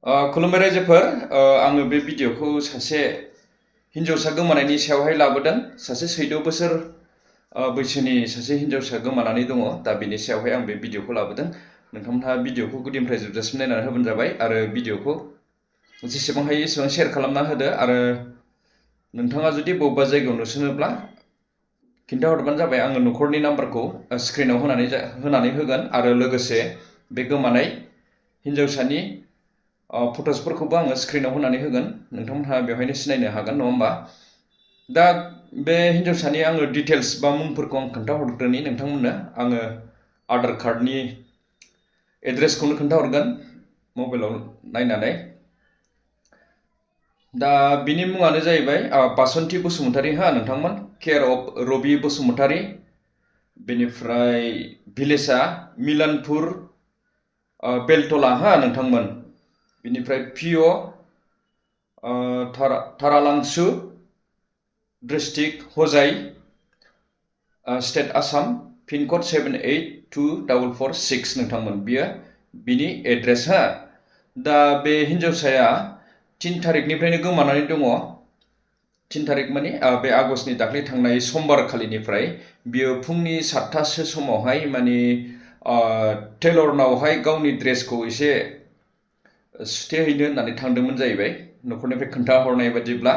खुलुमबाय रायजोफोर आङो बे भिडिअखौ सासे हिन्जावसा गोमानायनि सायावहाय लाबोदों। सासे 14 बोसोर बैसोनि सासे हिन्जावसा गोमानानै दङ। दा बेनि सायावहाय आं बे भिडिअखौ लाबोदों। नोंथांमोनहा भिडिअखौ गुदिनिफ्राय जोबजासिम नायनानै होबानो जाबाय आरो भिडिअखौ जेसेबां हायो एसेबां शेयार खालामना होदो आरो नोंथाङा जुदि बबेबा जायगायाव नुसनोब्ला खिन्थाहरबानो जाबाय। आङो न'खरनि नाम्बारखौ स्क्रिनाव होनानै होगोन आरो लोगोसे बे गोमानाय हिन्जावसानि फट'सफोरखौबो आङो स्क्रिनाव होनानै होगोन। नोंथांमोनहा बेवहायनो सिनायनो हागोन, नङा होमबा? दा बे हिन्जावसानि आङो डिटेल्स बा मुंफोरखौ आं खोन्थाहरग्रोनि नोंथांमोननो। आङो आधार कार्डनि एड्रेसखौनो खोन्थाहरगोन मबाइलाव नायनानै। दा बिनि मुङानो जाहैबाय बासन्ति बसुमतारी। नोंथांमोन केयार अफ रबि बसुमतारी। बेनिफ्राय भिलेजआ मिलानपुर बेलतला नोंथांमोन। बिनिफ्राय पिअ थारालांसु डिस्ट्रिक्ट हजाइ स्टेट आसाम पिनकड 782446 नोंथांमोन। बियो बिनि एड्रेस। दा बे हिन्जावसाया 3 तारिखनिफ्रायनो गोमानानै दङ। 3 तारिख माने बे आगष्टनि दाख्लै थांनाय समबार खालिनिफ्राय बियो फुंनि 7टासो समावहाय माने टेलरनावहाय गावनि ड्रेसखौ एसे सुथेहैनो होननानै थांदोंमोन जाहैबाय। न'खरनिफ्राय खोन्थाहरनाय बादिब्ला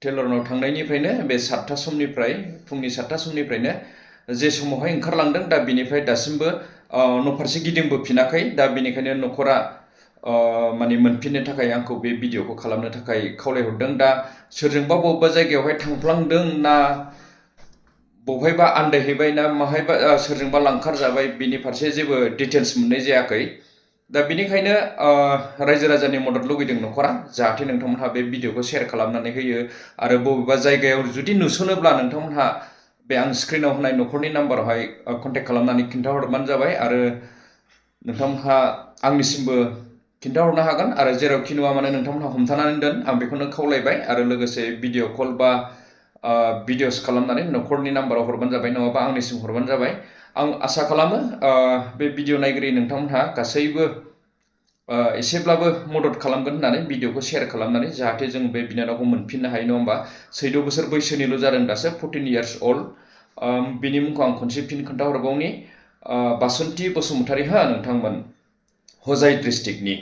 टेलरनाव थांनायनिफ्रायनो बे 7टा समनिफ्राय फुंनि 7टा समनिफ्रायनो जे समावहाय ओंखारलांदों दा बिनिफ्राय दासिमबो न'फारसे गिदिंबोफिनाखै। दा बेनिखायनो न'खरा माने मोनफिननो थाखाय आंखौ बे भिडिअखौ खालामनो थाखाय खावलायहरदों। दा सोरजोंबा बबेबा जायगायावहाय थांफ्लांदों ना बबेहायबा आन्दायहैबाय ना माहायबा सोरजोंबा लांखार जाबाय बिनि फारसे जेबो डिटेल्स मोननाय जायाखै। दा बेनिखायनो रायजो राजानि मदद लुगैदों न'खरा, जाहाथे नोंथांमोनहा बे भिडिअखौ शेयार खालामनानै होयो आरो बबेबा जायगायाव जुदि नुसनोब्ला नोंथांमोनहा बे आं स्क्रिनाव होनाय न'खरनि नाम्बारावहाय कन्टेक्ट खालामनानै खिन्थाहरबानो जाबाय आरो नोंथांमोनहा आंनिसिमबो खिन्थाहरनो हागोन आरो जेरावखि नुवा मानो नोंथांमोनहा हमथानानै दोन, आं बेखौनो खावलायबाय। आरो लोगोसे भिडिअ कल बा भिडिअस खालामनानै न'खरनि नाम्बाराव हरबानो जाबाय, नङाबा आंनिसिम हरबानो जाबाय। आं आसा खालामो बे भिडिअ नायगिरि नोंथांमोनहा गासैबो एसेब्लाबो मदद खालामगोन होननानै भिडिअखौ शेयार खालामनानै, जाहाथे जों बे बिनानावखौ मोनफिननो हायो, नङा होमबा? 14 बोसोर बैसोनिल' जादों दासो, 14 इयार्स अल्ड। बिनि मुंखौ आं खनसे फिन खोन्थाहरबावनि, बासन्ति बसुमतारी नोंथांमोन, हजाइ डिस्ट्रिक्टनि।